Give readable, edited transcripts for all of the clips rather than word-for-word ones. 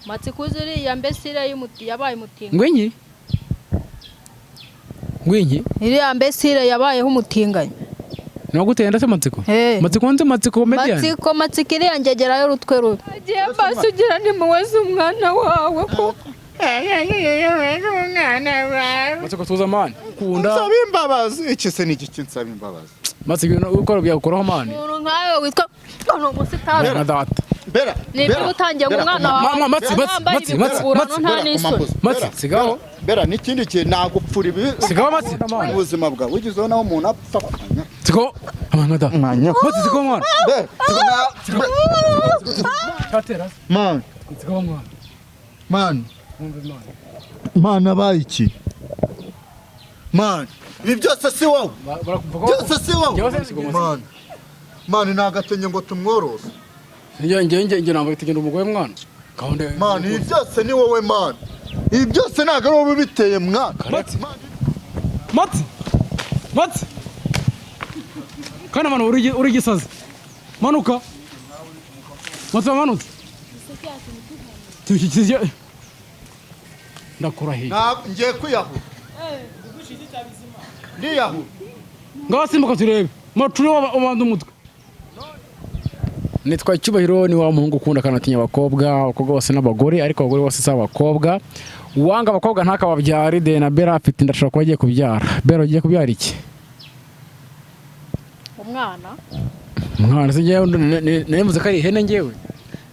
Matsiko uzi uriya mbese iriya yabaye umutinganyi. Ngwinki ngwinki? Iriya mbese yabayeho umutinganyi. Niwaguteye ndetse Matsiko? Hey. Matsiko nzi, Matsiko comedian. Matsiko, Matsiko, iriya ngegera y'urutwe rubi agiye mbasi ugira nimpuhwe umwana wawe kuko Matsiko, tuza man, kunda. Nsaba imbabazi iki se? Ni iki nsaba imbabazi? Matsiko, ibintu ukora byagukoraho man. Umuntu nkawe witwa ni umusitari. Na data. Bera. Ni ibyo utangiye ngo umwana wawe Mama, Matsi, Matsi, yambaye Matsi, Matsi, ibikuburano Matsi, nta n'isoni. Matsi, sigaho. Bera, n'ikindi kintu nagupfura ibi. Sigaho, Matsi. Mu buzima bwawe wigizeho naho umuntu apfa. Sigaho amana data. Mwanya. Matsi, sigaho mwana. Bera. Cyatera. Man. Sigaho mwana. Man. Mwumve mwana. Man, abaye iki man? Ibi byose si wowe? Byose si wowe man? Man, ni agatenge ngo tumworose. Njye ntabwo tugenda umugore mwana gahunda. Man, ibi byose ni wowe man? Ibi byose ntabwo ari wowe ubiteye mwana? Matsi, Matsi, Matsi, kandi mwana uri gisazi, manuka Matsi, wamanutse tushyikiye, ndakurahiye. Ntabwo ngiye kwiyahura, ndiyahura. Ngaho simbuka turebe macuri ubanza umutwe. Nitwa Cyubahiro, ni wa muhungu ukunda akanatinya abakobwa, abakobwa bose n'abagore, ariko abagore bose si abakobwa. Uwanga abakobwa ntakababyare. De na Bera afite inda, ashobora kuba agiye kubyara. Bera, ugiye kubyara iki? Umwana. Umwana se? Njyewe nemvuze ko ari ihene njyewe.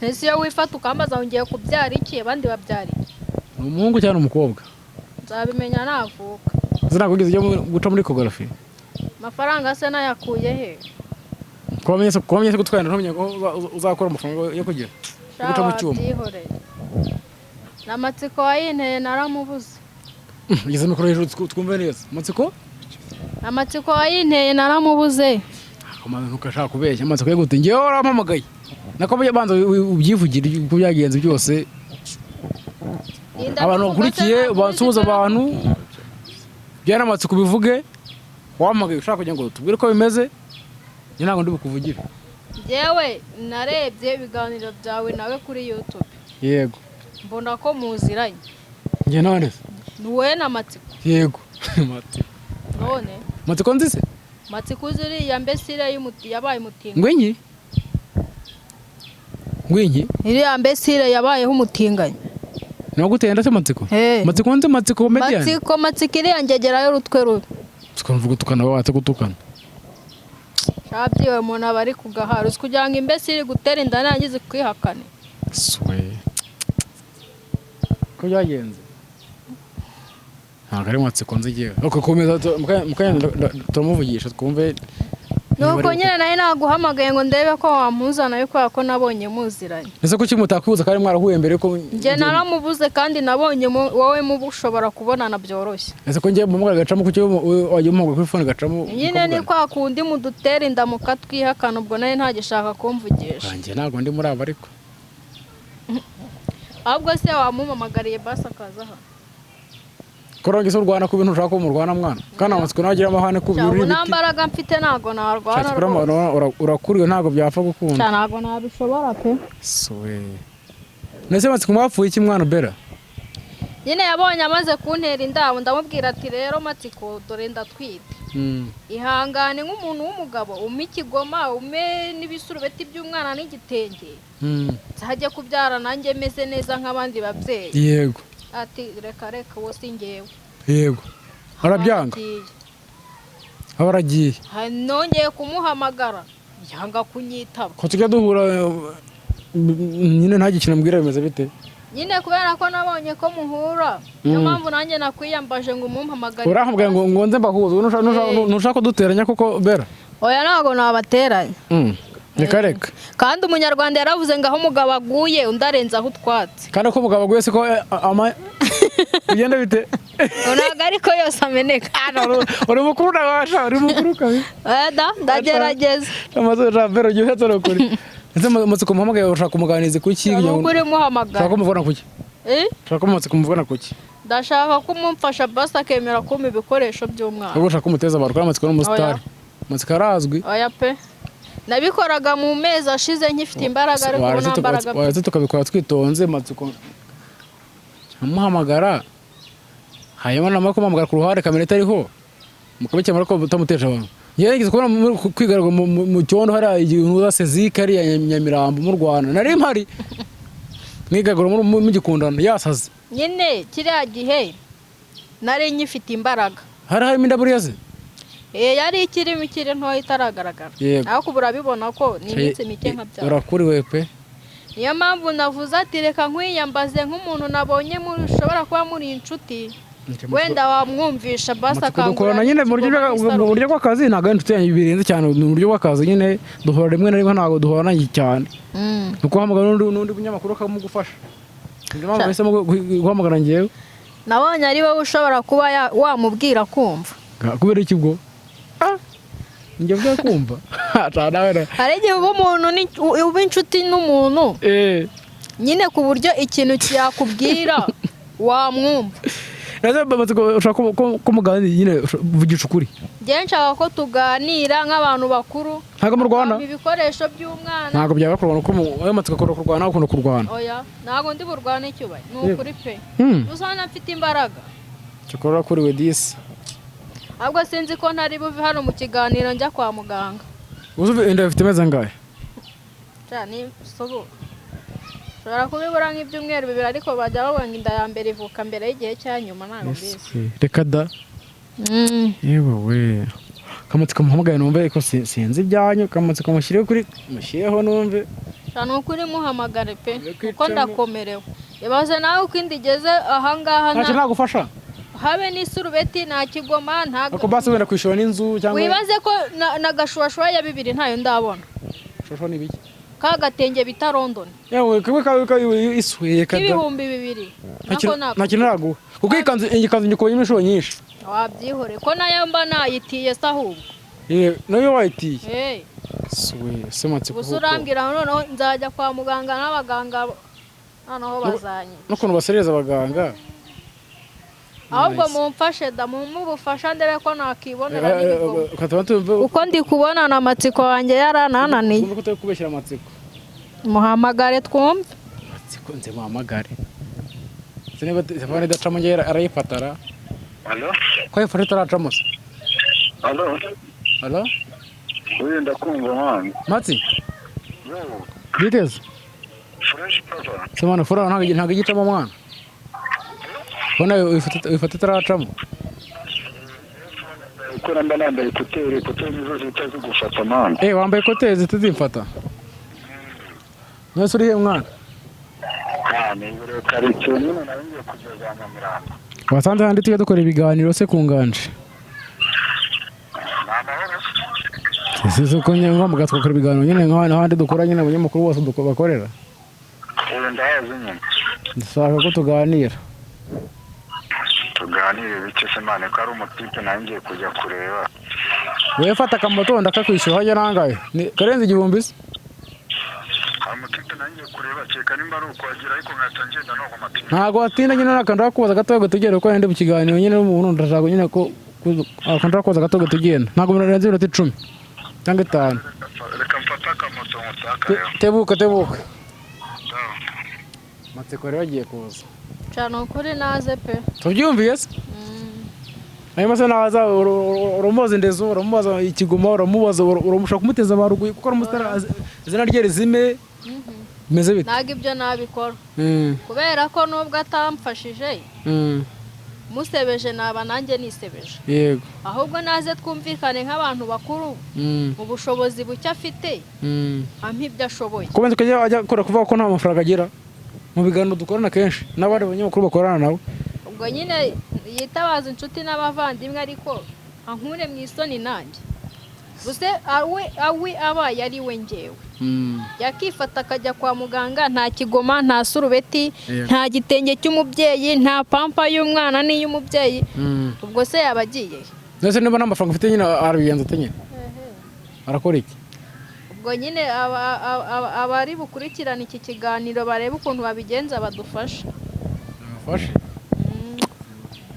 Ese iyo wifata ukambaza ngo ngiye kubyara iki, abandi babyara iki? Ni umuhungu cyangwa ni umukobwa? Nzabimenya navuka. Ese ntabwo wigeze ujya guca muri échographie? Amafaranga se nayakuye he? Kuba wamenye se gutwara inda, ntumenye ko uzakora amafaranga yo kugira yo guca mu cyuma? Wabyihoreye, n'amatsiko wayinteye naramubuze. Ugeze mikoro hejuru twumve neza, Matsiko. Amatsiko wayinteye naramubuze. Amaze, ntukashaka kubeshya. Amatsiko yo gute? Ngewe warampamagaye nako banza ubyivugire uko byagenze byose. Linda, abantu nuvuga se bakurikiye ntabwo basuhuza uzi ibyo abantu byari amatsiko, ubivuge. Wampamagaye ushaka kugira ngo tubwire uko bimeze, njye ntabwo ndi bukuvugire. Njyewe narebye ibiganiro byawe nawe kuri YouTube. Yego. Mbona ko muziranye. Njye none se? Ni wowe na Matsiko. Yego, Matsiko. None? Matsiko nzi se? Matsiko uzi uriya mbese iriya yabaye umutinganyi. Ngwinki ngwinki? Iriya mbese iriya yabayeho umutinganyi. Niwaguteye inda se Matsiko? Hey. Matsiko nzi, Matsiko comedian. Matsiko, Matsiko, iriya ngegera y'urutwe rubi. Tukavuga utukana, watse gutukana. Shabyiwe, umuntu aba ari kugahara uzi kugira ngo imbese iri gutera inda narangiza kwihakane. Swe ko byagenze ntabwo ari Matsiko nzi igihe. Ok, komeza mukanya turamuvugisha twumve niba Nuko ari. Nyine nawe naguhamagaye ngo ndebe ko wampuzana nawe kubera ko nabonye muziranye. Ese kuki mutakwibuza kandi mwarahuye mbere ko? Njye naramubuze kandi nabonye wowe muba ushobora kubonana byoroshye. Ese ko njye muhamagara gacamo, kuki wowe wajya umuhamagara kuri phone gacamo? Nyine ni mukavugana? kwa kundi mudutera inda mukatwihakana, ubwo nawe ntagishaka kumvugisha. Njye ntabwo ndi muri abo ariko. Ahubwo se wamumpamagariye basi akaza hano? Korongi se urwana ku bintu ushaka ko murwana mwana, kandi Amatsiko nawe agira amahane ku Cyangwa bintu nta ibiti. mbaraga mfite, ntabwo narwana. Shakira. Rwose. Urakuriwe, ntabwo byapfa gukunda. Cya, ntabwo nabishobora pe. Swe nese Matsiko mwapfuye iki mwana Bera? Nyine yabonye amaze kuntera inda, ndamubwira ati: "Rero Matsiko, dore ndatwite, ihangane nk'umuntu w'umugabo, umpe ikigoma, umpe n'ibisurubeti by'umwana n'igitenge, nzajye kubyara nanjye meze neza nk'abandi babyeyi." Ati: "Reka reka, uwo si ngewe." Yego, arabyanga. Aragiye. Aba aragiye. Nongeye kumuhamagara yanga kunyitaba. Ko tujya duhura nyine ntagikina mbwira bimeze bite? Nyine kubera ko nabonye ko muhura, niyo mpamvu nanjye nakwiyambaje ngo umumpamagare. Urahamagaye ngo nze mbahuze. Ntushaka kuduteranya koko Bera? Oya, ntabwo nabateranya. Reka reka. Kandi umunyarwanda yaravuze ngo aho umugabo aguye undi arenzaho utwatsi. Kandi ko umugabo aguye siko ama bigenda bite? Ngo ntabwo ariko yose ameneka. Uri mukuru nabasha, uri mukuru kabisa. Oya da, ndagerageza. Amaze Bera ugiye ushatse ukuri. Ese Matsiko muhamagaye ushaka kumuganiriza kuki kugira Nuko uri ushaka muhamagara. kumuvugana kuki? Eh? Ushaka ko Matsiko muvugana kuki? Ndashaka ko umumfasha basi akemera kumpa ibikoresho by'umwana. Ahubwo ushaka kumuteza abantu kandi Matsiko ni umusitari, Matsiko arazwi. Oya pe, nabikoraga mu mezi ashize nkifite imbaraga, ariko ubu nta mbaraga mfite. Waretse tukabikora twitonze, Matsiko. Nkamuhamagara, hanyuma namara kumuhamagara ku ruhande kamera itariho, mukabikemura ko utamuteje abantu. Njyewe nigeze kubona kwigaragura mu cyondo hariya igihe uza Sezike hariya Nyamirambo mu Rwanda, nari mpari mwigaragura mugikundana yasaze. Nyine kiriya gihe nari nyifite imbaraga. Hari harimo inda buriya se? Yari ikirimo, ikiri ntoya, itaragaragara. Yego. Ariko ubu urabibona ko ni iminsi mike nkabyara. Urakuriwe pe. Niyo mpamvu navuze ati reka nkwiyambaze nk'umuntu nabonye ushobora kuba muri inshuti, wenda wamwumvisha basi Amatsiko akangurira dukorana nyine mu buryo n'ikigoma. mu buryo bw'akazi, ntabwo ari inshuti yanjye birenze cyane, ni uburyo bw'akazi nyine, duhora rimwe na rimwe, ntabwo duhorana cyane. Ni ukuhamagara n'undi munyamakuru akamugufasha. Niyo mpamvu nahisemo guhamagara njyewe. Nabonye ari wowe ushobora kuba wamubwira kumva. Kubera iki ubwo? Njye bwa kumva. Nawe Hari igihe uba umuntu uba inshuti n'umuntu nyine ku buryo ikintu yakubwira wamwumva. Naze amatsiko, ushaka ko muganira nyine, vugisha ukuri. Njyewe nshaka ko tuganira nk'abantu bakuru. Ntabwo mu Rwanda. Akampa ibikoresho by'umwana. Ntabwo byaba kurwana kuko ayo matsiko akunda kurwana, akunda kurwana. Oya, ntabwo ndi burwane, Cyubahiro, ni ukuri pe. Uzana mfite imbaraga. Cyokora urakuriwe disi. Ahubwo sinzi ko ntari buve hano mu kiganiro njya kwa muganga. Uzi inda ifite amezi angahe? Cyane sobo ushobora kubibura nk'ibyumweru 2, ariko bajya bavuga ngo inda ya mbere ivuka mbere y'igihe cya nyuma, ntabwo mbizi. Reka da. Yewe we, kamatsiko muhamagaye numve ko sinzi ibyanyu, kamatsiko mushyire kuri mushyireho numve. Ni ukuri muhamagare pe, Reka kuko icamo. ndakomerewe. Ibaze nawe uko inda igeze ahangaha. Ntacyo nagufasha. Habe n'isurubeti, nta kigoma, nta Ako basi wenda kwishyura n'inzu cyangwa Wibaze ko na gashuwashuwa ya 2 ntayo ndabona. Shosho ni ibiki? Ka gatenge bita London. Yewe, kamwe kawe isuye kada. K'2000. Nako nako. Nta kintu naguha kuko iyi kanzu nyikubonyemo inshuro nyinshi. Wabyihore ko nayo mba nayitiye se ahubwo. Yewe, nayo wayitiye. Hey. Suwe se matsiko. Gusa urambwira ngo noneho nzajya kwa muganga n'abaganga noneho bazanye. N'ukuntu basereza abaganga. Ahubwo mumfashe da, mumpe ubufasha ndebe ko nakibonera n'ibigoma. Ukatuma tumve. Kuko ndi kubona na amatsiko wanjye yaranananiye. Twumve ko utari kubeshyira amatsiko. Muhamagare twumve. Amatsiko nze muhamagare. Se niba telefone idacamo njye arayifatara. Alo? Ko ayifata itaracamo se? Alo? Alo? Uyu ndakumva mwana. Matsi. Yo, Biteze. fresh papa. Se mwana, fura ntabwo igicamo mwana. Ubona uyifata itaracamo. Uko namba nambaye écouteurs, écouteurs nizo zihita zigufata mwana. Eh, wambaye écouteurs zitazimfata. Mwese uri he mwana? Ah, ni ibiro karitsiye nyine, nari ngiye kujya za Nyamirambo. Wasanze handi tujya dukora ibiganiro se ku nganje. Ni amahoro. Si uko nyine ngombwa tugakora ibiganiro nyine nk'ahandi dukora nyine, abanyamakuru bose bakorera. Ubu ndahazi nyine. Ndashaka ko tuganira. Tuganire bike se mwana, ko ari umutipe nari ngiye kujya kureba. Wowe fata akamoto ndakakwishyura, hajya nangahe? Ni karenze 1000 se? Hari umutipe nari ngiye kureba, kereka nimba ari ukuhagera ariko nkahita ngenda noga amapine. Ntabwo watinda nyine, nakanda kubaza gato gato ko ndi mu kiganiro nyine n'umuntu, ndashaka nyine ko akanda kubaza gato gato tugenda. Ntabwo birenze iminota 10 cyangwa 5. Reka mfate akamoto nkusakayeho. Tebuka tebuka. Matsiko rero agiye kuza. Cyane ukuri naze pe. Tubyumviye se? Hanyuma se naza uramubaza indezo, uramubaza ikigoma, uramubaza, uramushaka kumuteza abaruguye kuko aramusitara izina rye rizime bimeze bite? Ntabwo ibyo nabikora kubera ko nubwo atamfashije, musebeje naba nanjye nisebeje. Yego. Ahubwo naze twumvikane nk'abantu bakuru, mu bushobozi buke afite ampa ibyo ashoboye. Kubanza ukajya ajya akora kuvuga ko nta mafaranga agira mu biganiro dukorana kenshi n'abandi banyamakuru bakorana nawe. Ubwo nyine yitabaza inshuti n'abavandimwe, ariko ankure mu isoni nanjye gusa awe awe abaye ari we ngewe yakifata akajya kwa muganga, nta kigoma, nta surubeti, nta gitenge cy'umubyeyi, nta pampa y'umwana n'iy'umubyeyi, ubwo se yaba agiye he? Ndetse niba nta mafaranga ufite nyine arabigenza ate nyine, arakora iki? Ubwo nyine abari bukurikirane iki kiganiro barebe ukuntu babigenza badufasha. Abafashe.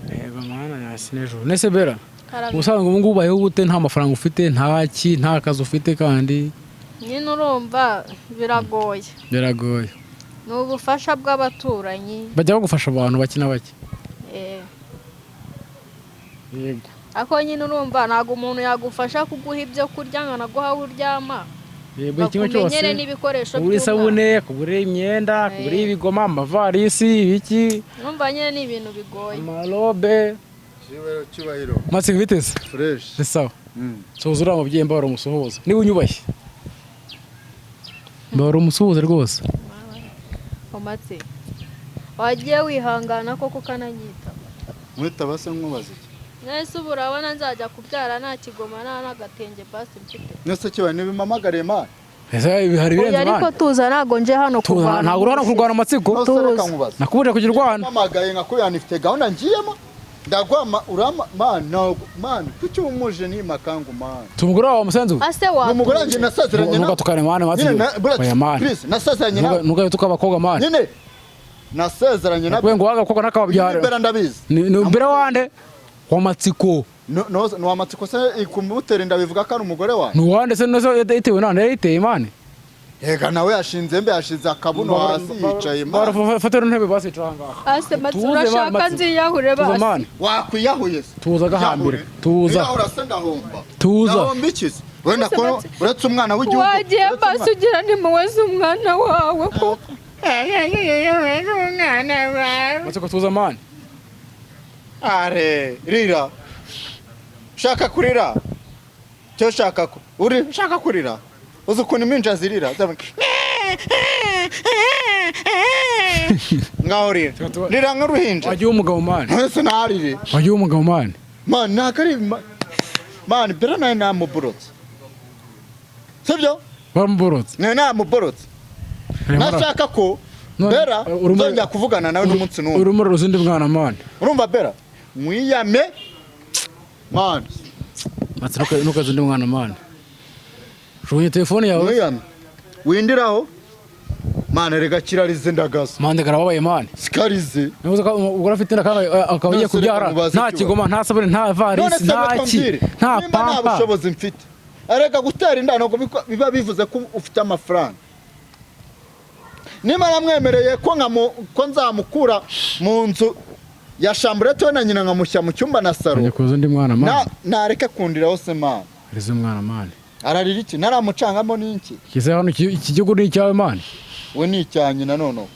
Yego mana yasi n'ejo nese Bera. Karame. Ubusanzwe ubu ngubu ubayeho gute nta mafaranga ufite, nta ki, nta kazi ufite kandi? Nyine urumva biragoye. Biragoye. Ni ubufasha bw'abaturanyi. Bajya bagufasha abantu bake na bake. Yego. Ariko nyine urumva ntabwo umuntu yagufasha kuguha ibyo kurya ngo anaguhe aho uryama. Yego, kimwe cyose. Bakumenyere n'ibikoresho Kugura by'umwana. isabune, kugura imyenda, kugura ibigoma, amavarisi, ibiki, Urumva nyine ni ibintu bigoye. amarobe. Cyubahiro, cyubahiro. Matsiko biteze. Fresh. Ni sawa. Soza uriya mubyeyi, mbabara umusuhuza. Niba unyubashye. Mbabara umusuhuza rwose. Omatse, wagiye wihangana koko ukananyitaba? Mwitaba se nkubaza iki? Nese ubu urabona nzajya kubyara nta kigoma nta n'agatenge basi mfite? Nese cyubahiro nibimamagariye man? Ese hari Oya, ibirenze ariko mani? tuza, ntabwo nje hano Tuza, kurwana. ntabwo uri hano kurwana amatsiko. Nose reka nkubaze. Nakubujije kujya urwana. Mpamagaye nkakubwira nifite gahunda ngiyemo. Ndagwama urama man, ntabwo man, kuki umuje ni makangu man? Tumugore wawe musenzi we. Ase Ni umugore wanjye watuje? nasaziranye nawe. Ntugatukane mani, Nyine matsiko. Oya mani. Chris, nasaziranye nawe. Ntugahite abakobwa mani. Nyine nasezeranye nawe. Nakubwiye ngo waga abakobwa nakababyara. Bera ndabizi. Ni mbere wande wa matsiko. No no no, amatsiko se ikumutera inda bivuga ko ari umugore wawe? Ni uwande se nose yitewe nande yayiteye mani. Yega nawe yashinze mbe, yashinze akabuno hasi yicaye man. Fatira intebe basi, icara ngaha. Ase matsi, Tuze, urashaka Matsi. nziyahure Tuza basi? mani. Wakwiyahuye se? Tuza gahambire. Tuza. Kwiyahura se ndahomba? Tuza. Ndahomba iki se? Wenda ko Matsi. uretse umwana w'igihugu. Wagiye Uretse basi ugira nimpuhwe z'umwana wawe ko Matsiko, tuza mani. Are rira, shaka kurira cyo, shaka ku uri shaka kurira, uzi ukuntu impinja zirira. Ngaho rira, rira nk'uruhinja. Wagiye umugabo mani. Ntese narire. Wagiye umugabo mani. Man, ntabwo ari man, bera nawe namuborotse, sibyo? Bamuborotse. Nawe namuborotse, nashaka ko None, bera nzongera kuvugana nawe n'umunsi n'umwe. Urimo uraruza undi mwana mani. Urumva bera mwiyame man. Matsi, ntukaze undi mwana mani. Jugunye telefone yawe. Mwiyame windiraho man, rega kirarize ndagaza. Mande karababaye mani. Sikarize. Nibuze ko umugore afite inda kandi akaba agiye None se reka kubyara mubaze nta ikibazo. kigoma, nta sabune, nta None varisi, se nta reka ki, mbwire, nta nimba nta pampa. bushobozi mfite, erega gutera inda ntabwo biba bivuze ko ufite amafaranga. Nimba namwemereye ko ko nzamukura mu nzu ya chambrette we na nyina nkamushyira mu cyumba na saro, Ajya kuza undi mwana mani. Nareke kundiraho se man? Arize umwana mani. Ararira iki? Naramucangamo n'iki? Kize hano, iki gihugu ni icyawe mani. We ni icya nyina noneho.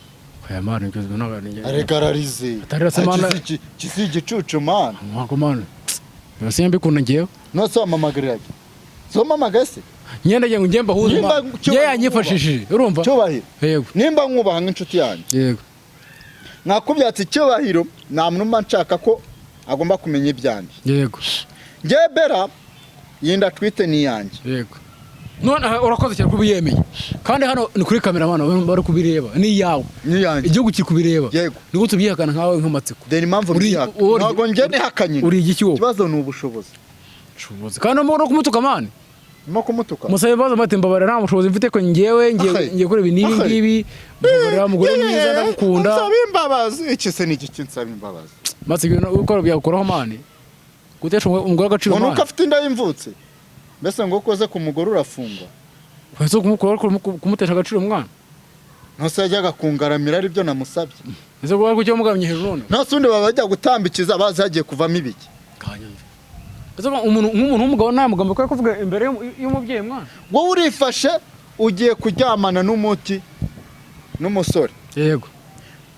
Oya mani, ibyo ntabwo ari Arega ararize. Atarira se man. Akize iki igicucu man. Ntabwo mani. Mbese mbikunda ngewe. Nose wamamagariraga so mpamagaye se? Nyenda ngiye ngo njye mbahuze Nimba mani. cyubahiro. Njye yanyifashishije, urumva? Cyubahiro, Yego. nimba nkubaha nk'inshuti yanjye, Yego. Nakubyatse icyubahiro, nta muntu mba nshaka ko agomba kumenya ibyanjye. Yego. Njyewe bera yinda atwite ni iyanjye. Yego. None aha, urakoze cyane kubiyemeye. Kandi hano ni kuri kamera mani, bari kubireba. Ni iyawe. Ni iyanjye. Igihugu kiri kubireba. Yego. Ni gute ubyihakana nkawe nk'amatsiko? Dore impamvu mbihaka. Ntabwo njye nihakanye. Uri igiki wowe? Ikibazo ni ubushobozi. Ubushobozi. Kandi no kumutuka mani. Ndimo kumutuka? Musabe imbabazi, mati mbabarira, nta bushobozi mfite ko ngewe ngiye Ahe. ngiye gukora ibi n'ibi Ahe. ngibi. Mbabarira mugore mwiza, ndagukunda. Nsaba imbabazi iki se? Ni igiki nsaba imbabazi? Matsiko, ibintu ukora byagukoraho mani. Gutesha umugore agaciro Ngo nuko mani. afite inda y'imvutsi, mbese ngo ukoze ku mugore urafungwa? Wese kumukora, kumutesha agaciro umwana. Ntose yajyaga kungaramira aribyo namusabye? Ese kuba kucyo mugamye hejuru none. Ntose undi baba bajya gutambikiza bazi hagiye kuvamo ibiki? Kanyumva. Ese umuntu nk'umuntu w'umugabo nta mugambo akwiye kuvuga imbere y'umubyeyi mwana? Wowe urifashe ugiye kuryamana n'umuti n'umusore. Yego.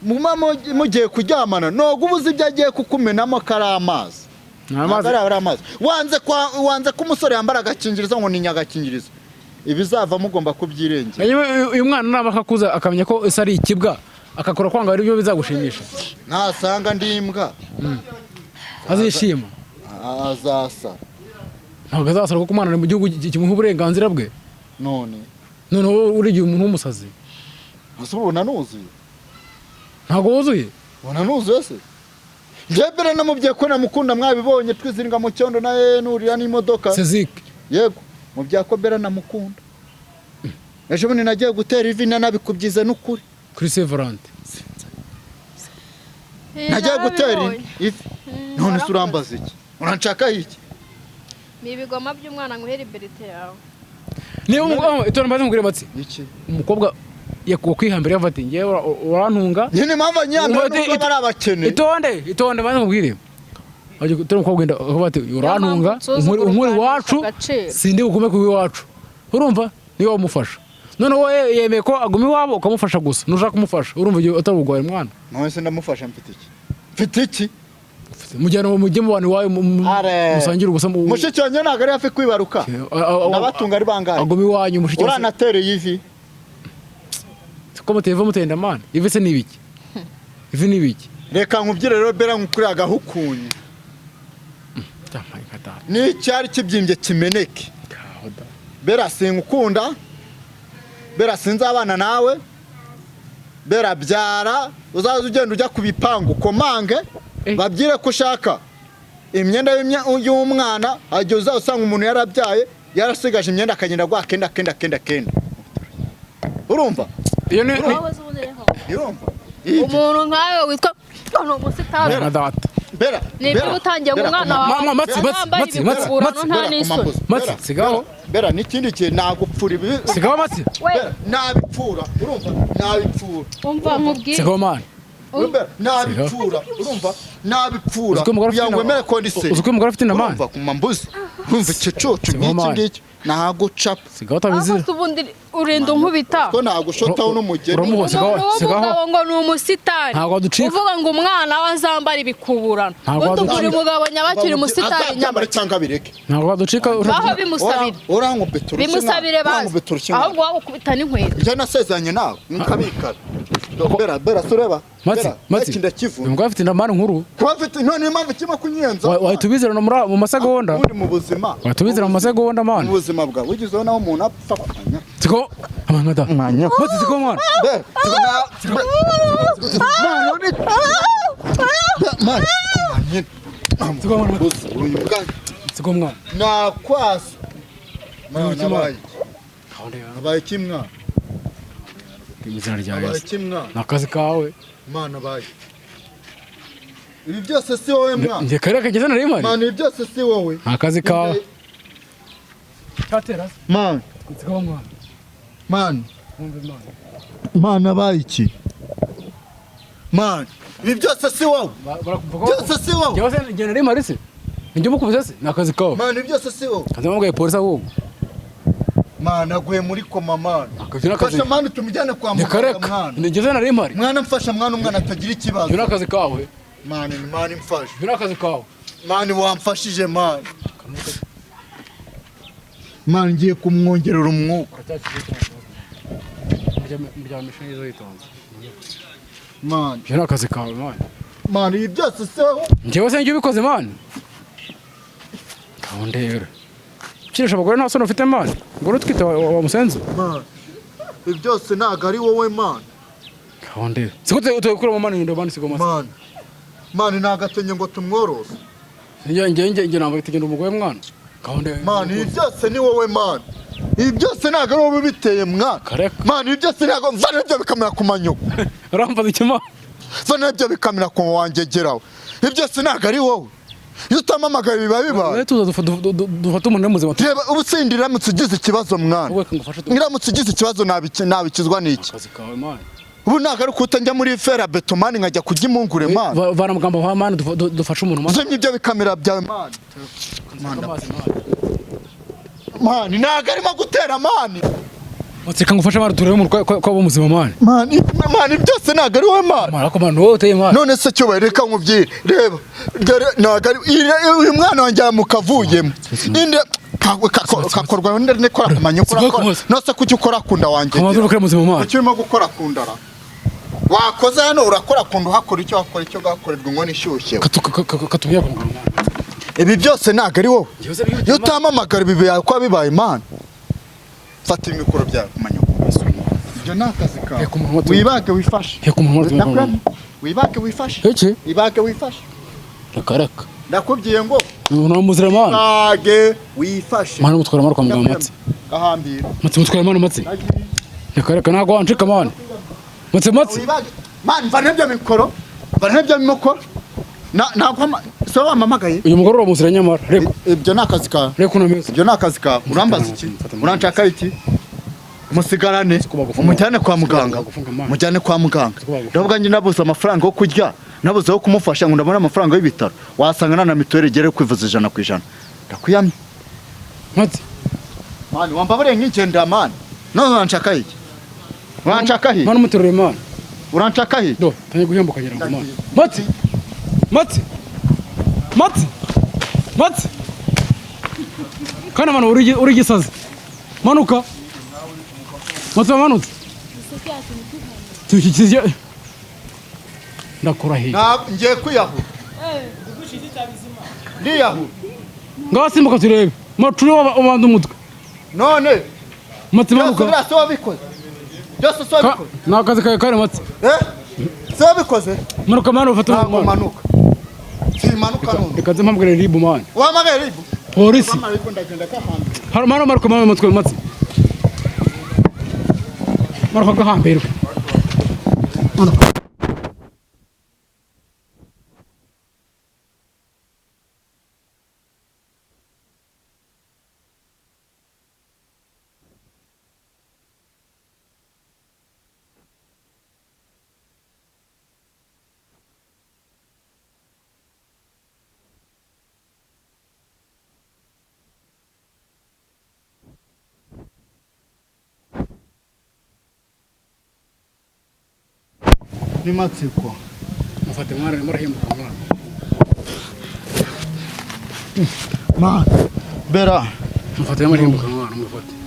Muba mugiye kuryamana, ntabwo uba uzi ibyo agiye kukumenamo ko ari amazi. Nta Ntabwo mazi. ari amazi. Wanze ko umusore yambara agakingirizo, ngo ni nyagakingirizo, ibizavamo ugomba kubyirengera. Hanyuma uyu mwana naba akakuza akamenya ko ese ari ikibwa, akakora kwanga, ari byo bizagushimisha? Ntasanga ndi imbwa. Azishima? Azasa. Ntabwo azasara kuko umwana ari mu gihugu kimuha uburenganzira bwe. None? Noneho urigiye umuntu w'umusazi. Ese ubona nuzuye? Ntabwo wuzuye. Ubona nuzuye se? Njye mbere namubwiye ko namukunda, mwabibonye twiziringa mu cyondo na nurira n'imodoka. Sezike. Yego, mu bya ko bera namukunda, ejo bundi nagiye gutera ivi nanabikubyize n'ukuri. Kuri Saint Valentin. Nagiye gutera Narabibonye. ivi. None se urambaza iki? Uranshakaho iki? Ni ibigoma by'umwana, nguhere iberite yawe. Niba itora mbaze nkubwire, Matsi. Iki? Umukobwa yakwihambira yavuga ati ngewe urantunga. Nyine impamvu nyihambira Umva, nuko bari abakene. Itonde, itonde, maze nkubwire. Ajya turi umukobwa wenda akavuga ati urantunga, nsuzugura unkuri ukanesha iwacu, agaciro. Sindi bugume ku iwacu, urumva niba wamufasha. None wowe yemeye ko aguma iwabo ukamufasha gusa, nushaka kumufasha, urumva igihe utari bugwaye mwana. None se ndamufasha mfite iki? Mfite iki? Mujyana mujye mu bantu iwawe Are. musangire ubusa Mushiki wanjye ntabwo ari hafi kwibaruka. Ndabatunga ari bangahe? Aguma iwanyu mushiki wawe. Uranatereye ivi. Ko muteva mutenda mwana, ivi se ni ibiki? Ivi ni ibiki? Reka nkubwire rero Bera, nkukuriye agahukunyi. Cyamaye nka data. N'icyari kibyimbye kimeneke. Kaho da. Bera, sinkukunda. Bera, sinzabana nawe. Bera, byara uzaza ugenda ujya ku bipangu komange, Eh. babwire ko ushaka imyenda y'umwana. Igihe uzaba usanga umuntu yarabyaye yarasigaje imyenda, akagenda agwa kenda kenda kenda kenda, urumva? Iyo ni Wowe se ubundi reka. Urumva? Umuntu nkawe witwa ni umusitari. Nka data. Bera, Ni ibyo Bera, utangiye ngo Bera, umwana koma- wawe Matsi, Matsi, yambaye Matsi, Matsi, ibikuburano Matsi, nta Bera, n'isoni. koma Matsi, Bera, sigaho. Bera, n'ikindi gihe nagupfura ibi. Sigaho Matsi. We. Bera, nabipfura, urumva? Nabipfura. Umva nkubwire. Sigaho mwana. Bera, nabipfura, urumva? Nabipfura. Uzi ko umugore Kugira afite ngo wemere ko ndi se. Uzi ko umugore afite inda mwana. Urumva kuma mbuzi, urumva igicucu Sigaho nk'iki mwana. ngiki nagucapa. Sigaho utabizira. Ahubwo se ubundi urinda unkubita. Ko nagushotaho n'umugeni. Uramuhoza. Sigaho, Umuntu sigaho. w'umugabo ngo ni umusitari. Ntabwo waducika. Uvuga ngo umwana we azambara ibikuburano. Ntabwo Undi waducika. uri mugabo nyabakiri umusitari Azabyambara nyabakiri. cyangwa abireke. Ntabwo waducika. Baho bimusabire. Urankubita urushyi Bimusabire mwana. bazi. Urankubita urushyi mwana. Ahubwo wagukubita n'inkweto. Njye nasezeranye nawe nkabikara. Bera, Bera, sureba. Matsi, Bera, Matsi. iki ndakivuna. Uyu mugore afite inda mwana nkuru. Kuba mfite none impamvu kirimo kunyenza. Wahita ubizera no mu masegonda. Ubundi mu buzima. Wahita ubizera mu masegonda Mu mwana. buzima bwawe wigizeho naho umuntu apfa kumenya. Siko amana da. Mwanya. Matsi, siko mwana. Bera, mwana, mwana, Siko mwana. Buzi, uyu bwa- Siko mwana. Nakwasa. Mwana, Umutima. abaye iki? Abaye iki mwana? Mu izina rya Abaye Yesu. iki mwana? Ni akazi kawe. Mwana, abaye. Ibi byose si wowe mwana. Njye kariya kageze nari mpari. Mwana, ibi byose si wowe. Ni akazi kawe. Cyatera. Mwana, Siko mwana. mwana. Wumva Imana. Mwana, abaye iki? Mwana, ibi byose si wowe. Byose si wowe. Njyewe se njye nari mpari se. Njye mukubise se ni akazi kawe. Mwana, ibi byose si wowe. Kazi mubwiye polisi ahubwo. Mwana, aguye muri koma mwana. Akazi ni akazi. Mfasha mwana, tumujyane kwa Ni muganga kareka. mwana. Njye se nari mpari. Mwana, mfasha mwana, umwana atagira ikibazo. Ibyo ni akazi kawe. Mwana, ni mwana, mfasha. Ibyo ni akazi kawe. Mwana, wamfashije mwana. Mwana, ngiye kumwongerera umwuka. Muryamisha neza witonze. Mwana, Ibyo ni akazi kawe mwana. mwana, ibi byose si wowe. Njyewe se njye ubikoze mwana. Kaho ndebera. Ukinisha abagore nta soni ufite mwana. Ngo utwite wa musenzi. Mwana, ibi byose ntabwo ari wowe mwana. Kaho ndebera. Siko utekura mu mwana inyundo mwana siko masa. Mwana, mwana, ni agatenge ngo tumworose. Njye njye njye njye ntabwo itegenda umugore mwana. Kaho ndebera. Mwana, ibi byose ni wowe mwana. Ibi byose ntabwo ari wowe ubiteye mwana. Kareka. Mwana, ibi byose ntabwo mvana ibyo bikamera ku manyoko. Urambaza iki mwana? Mvana ibyo bikamera ku wangegerawe. Ibi byose ntabwo ari wowe. Iyo utamamagaye biba bibaye. Wowe tuza dufate umuntu muzima. Reba ubusindi, iramutse ugize ikibazo mwana. Wowe ngufashe Iramutse ugize ikibazo nabikizwa n'iki? akazi kawe mwana. Ubu ntabwo ari ukuta njya muri fera beto mani nkajya kurya impungure mwana. Vana amagambo wa mwana dufashe umuntu mwana. Zimya ibyo bikamera byawe mwana. Amazi mwana. Mani, ntabwo arimo gutera mani. Reka ngufashe mwana turebe umuntu ko aba muzima mwana. Mani, mani, byose ntabwo ari wowe mwana. Mwana ariko mwana wowe uteye mwana. None se Cyubahiro, reka nkubwire, reba dore ntabwo ari uyu mwana wanjye yamukavuyemo inde kakorwa nikora ku manyoko urakora. None se kuki ukora ku nda wanjye? Kamaze urukore muzima mwana. Kuki urimo gukora ku ndara wakoze hano? Urakora ku nda, uhakora icyo wakora, icyo gakorerwa inkono ishyushye. Katubwira kwa muganga mwana. Ibi byose ntabwo ari wowe. Njyewe se bihutiye Iyo utamamagara ibi kuba bibaye mwana. Fata ibikoro byawe ku manyoko, ibyo ni akazi kawe. Reka umuntu watu- Wibage wifashe. Reka umuntu watu- Ndakuramo. Wibage wifashe. Iki? Ibage wifashe. Reka reka. Ndakubwiye ngo Umuntu muzima mwana. ibage wifashe. Mwana mutwara mwana kwa muganga Matsi. Gahambira. Matsi mutwara mwana Matsi. Reka reka ntabwo wancika mwana. Matsi Matsi. Wibage mani, mvana ibyo mikoro, mvana ibyo mikoro. Ntabwo so wampamagaye. Uyu mugore uramuzira nyamara. Reka Ibyo ni akazi kawe. reka unameze. Ibyo ni akazi kawe. Urambaza iki? Uranshaka iki? Musigarane, umujyane kwa muganga, mujyane kwa muganga. Ndavuga njye nabuze amafaranga yo kurya, nabuze yo kumufasha ngo ndabona amafaranga y'ibitaro. Wasanga nta na mituweli igere kwivuza 100%. Ndakuyamye. Mati. Mani wambabariye nk'igendera mani. None uranshaka iki? Uranshaka iki? Mani umuterure mani. Uranshaka iki? Do, tangiye guhembuka ngira ngo mani. Mati. Mati. Mati. Mati. Kana mani uri gisazi. Manuka. Mati manutse. Tushyikiye. Ndakurahiye. Ngiye kwiyahura. Ndiyahura. Ngaho simbuka turebe. Macuri ubanza umutwe. None. Mati manuka. Byose si wabikoze. Byose si wabikoze. Ni akazi kawe kare Mati. Eh? Si wabikoze? Manuka mani ufate Ntabwo manuka. Simanuka none. Reka nze mpamagare ribu mani. Wahamagaye ribu? Polisi. Ndagenda kahambira. Haro mano manuka mani umutwe Mati. Manuka gahambirwe. Manuka. Ni matsiko. Mufate mwana arimo arahembuka mwana. Mani. Bera. Mufate arimo arahembuka mwana mufate.